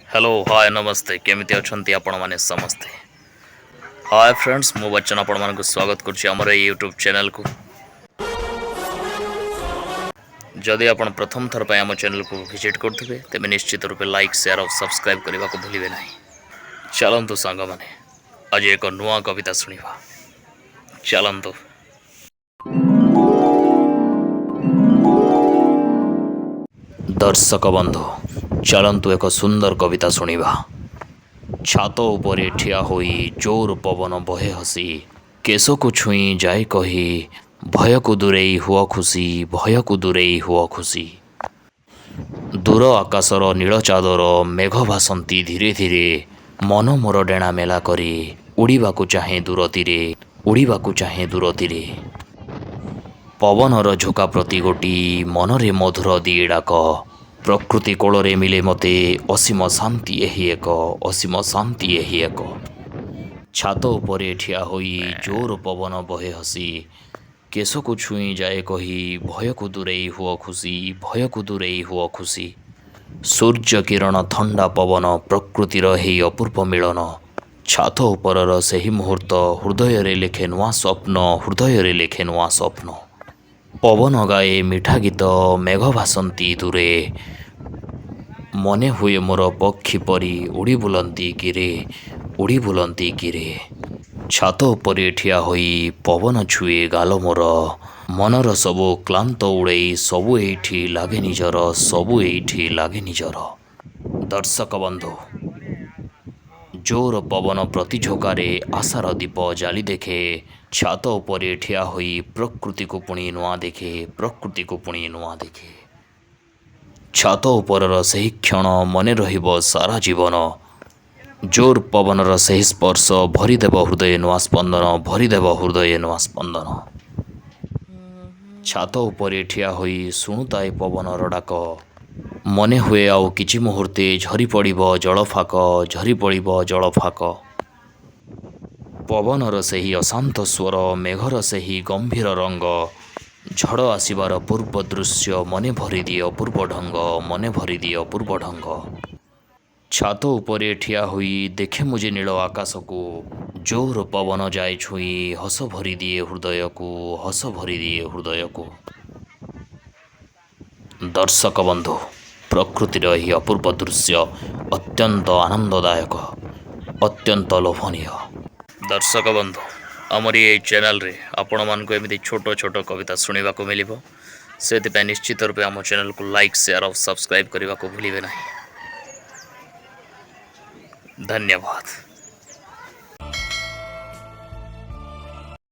Hello, ହାଏ, ନମସ୍ତେ। କେମିତି ଅଛନ୍ତି ଆପଣମାନେ ସମସ୍ତେ? ହାଏ ଫ୍ରେଣ୍ଡସ୍, ମୁଁ ବଚ୍ଚନ ଆପଣମାନଙ୍କୁ ସ୍ୱାଗତ କରୁଛି ଆମର ଏଇ ୟୁଟ୍ୟୁବ୍ ଚ୍ୟାନେଲକୁ। ଯଦି ଆପଣ ପ୍ରଥମ ଥର ପାଇଁ ଆମ ଚ୍ୟାନେଲକୁ ଭିଜିଟ୍ କରୁଥିବେ, ତେବେ ନିଶ୍ଚିତ ରୂପେ ଲାଇକ୍, ସେୟାର ଆଉ ସବସ୍କ୍ରାଇବ୍ କରିବାକୁ ଭୁଲିବେ ନାହିଁ। ଚାଲନ୍ତୁ ସାଙ୍ଗମାନେ, ଆଜି ଏକ ନୂଆ କବିତା ଶୁଣିବା। ଚାଲନ୍ତୁ। ଦର୍ଶକ ବନ୍ଧୁ, ଚାଲନ୍ତୁ ଏକ ସୁନ୍ଦର କବିତା ଶୁଣିବା। ଛାତ ଉପରେ ଠିଆ ହୋଇ ଜୋର ପବନ ବହେ ହସି, କେଶକୁ ଛୁଇଁ ଯାଏ କହି, ଭୟକୁ ଦୂରେଇ ହୁଅ ଖୁସି, ଭୟକୁ ଦୂରେଇ ହୁଅ ଖୁସି। ଦୂର ଆକାଶର ନୀଳ ଚାଦର, ମେଘ ଭାସନ୍ତି ଧୀରେ ଧୀରେ। ମନ ମୋର ଡେଣା ମେଲା କରି ଉଡ଼ିବାକୁ ଚାହେଁ ଦୂର ତୀରେ, ଉଡ଼ିବାକୁ ଚାହେଁ ଦୂର ତୀରେ। ପବନର ଝୋକା ପ୍ରତି ଗୋଟି ମନରେ ମଧୁର ଦିଏ ଡାକ। ପ୍ରକୃତି କୋଳରେ ମିଳେ ମୋତେ ଅସୀମ ଶାନ୍ତି ଏହି ଏକ, ଅସୀମ ଶାନ୍ତି ଏହି ଏକ। ଛାତ ଉପରେ ଠିଆ ହୋଇ ଜୋର ପବନ ବହେ ହସି, କେଶକୁ ଛୁଇଁ ଯାଏ କହି, ଭୟକୁ ଦୂରେଇ ହୁଅ ଖୁସି, ଭୟକୁ ଦୂରେଇ ହୁଅ ଖୁସି। ସୂର୍ଯ୍ୟ କିରଣ, ଥଣ୍ଡା ପବନ, ପ୍ରକୃତିର ଏହି ଅପୂର୍ବ ମିଳନ। ଛାତ ଉପରର ସେହି ମୁହୂର୍ତ୍ତ ହୃଦୟରେ ଲେଖେ ନୂଆ ସ୍ୱପ୍ନ, ହୃଦୟରେ ଲେଖେ ନୂଆ ସ୍ୱପ୍ନ। ପବନ ଗାଏ ମିଠା ଗୀତ, ମେଘ ଭାସନ୍ତି ଦୂରେ। ମନେ ହୁଏ ମୋର ପକ୍ଷୀ ପରି ଉଡ଼ି ବୁଲନ୍ତି କିରେ, ଉଡ଼ି ବୁଲନ୍ତି କିରେ। ଛାତ ଉପରେ ଠିଆ ହୋଇ ପବନ ଛୁଏଁ ଗାଲ ମୋର। ମନର ସବୁ କ୍ଳାନ୍ତ ଉଡ଼େଇ ସବୁ ଏଇଠି ଲାଗେ ନିଜର, ସବୁ ଏଇଠି ଲାଗେ ନିଜର। ଦର୍ଶକ ବନ୍ଧୁ, ଜୋର ପବନ ପ୍ରତି ଝୋକାରେ ଆଶାର ଦୀପ ଜାଳି ଦେଖେ। ଛାତ ଉପରେ ଠିଆ ହୋଇ ପ୍ରକୃତିକୁ ପୁଣି ନୂଆ ଦେଖେ, ପ୍ରକୃତିକୁ ପୁଣି ନୂଆ ଦେଖେ। ଛାତ ଉପରର ସେହି କ୍ଷଣ ମନେ ରହିବ ସାରା ଜୀବନ। ଜୋର ପବନର ସେହି ସ୍ପର୍ଶ ଭରିଦେବ ହୃଦୟ ନୂଆ ସ୍ପନ୍ଦନ, ଭରିଦେବ ହୃଦୟ ନୂଆ ସ୍ପନ୍ଦନ। ଛାତ ଉପରେ ଠିଆ ହୋଇ ଶୁଣୁଥାଏ ପବନର ଡାକ। ମନେ ହୁଏ ଆଉ କିଛି ମୁହୂର୍ତ୍ତେ ଝରି ପଡ଼ିବ ଜଳଫାକ, ଝରି ପଡ଼ିବ ଜଳଫାକ। ପବନର ସେହି ଅଶାନ୍ତ ସ୍ୱର, ମେଘର ସେହି ଗମ୍ଭୀର ରଙ୍ଗ, ଝଡ଼ ଆସିବାର ପୂର୍ବ ଦୃଶ୍ୟ ମନେ ଭରିଦିଏ ଅପୂର୍ବ ଢଙ୍ଗ, ମନେ ଭରିଦିଏ ଅପୂର୍ବ ଢଙ୍ଗ। ଛାତ ଉପରେ ଠିଆ ହୋଇ ଦେଖେ ମୁଁ ଯେ ନୀଳ ଆକାଶକୁ। ଜୋର ପବନ ଯାଏ ଛୁଇଁ ହସ ଭରିଦିଏ ହୃଦୟକୁ, ହସ ଭରିଦିଏ ହୃଦୟକୁ। ଦର୍ଶକ ବନ୍ଧୁ, ପ୍ରକୃତିର ଏହି ଅପୂର୍ବ ଦୃଶ୍ୟ ଅତ୍ୟନ୍ତ ଆନନ୍ଦଦାୟକ, ଅତ୍ୟନ୍ତ ଲୋଭନୀୟ। ଦର୍ଶକ ବନ୍ଧୁ, ଆମର ଏଇ ଚ୍ୟାନେଲରେ ଆପଣମାନଙ୍କୁ ଏମିତି ଛୋଟ ଛୋଟ କବିତା ଶୁଣିବାକୁ ମିଳିବ। ସେଥିପାଇଁ ନିଶ୍ଚିତ ରୂପେ ଆମ ଚ୍ୟାନେଲକୁ ଲାଇକ୍, ସେୟାର ଆଉ ସବସ୍କ୍ରାଇବ୍ କରିବାକୁ ଭୁଲିବେ ନାହିଁ। ଧନ୍ୟବାଦ।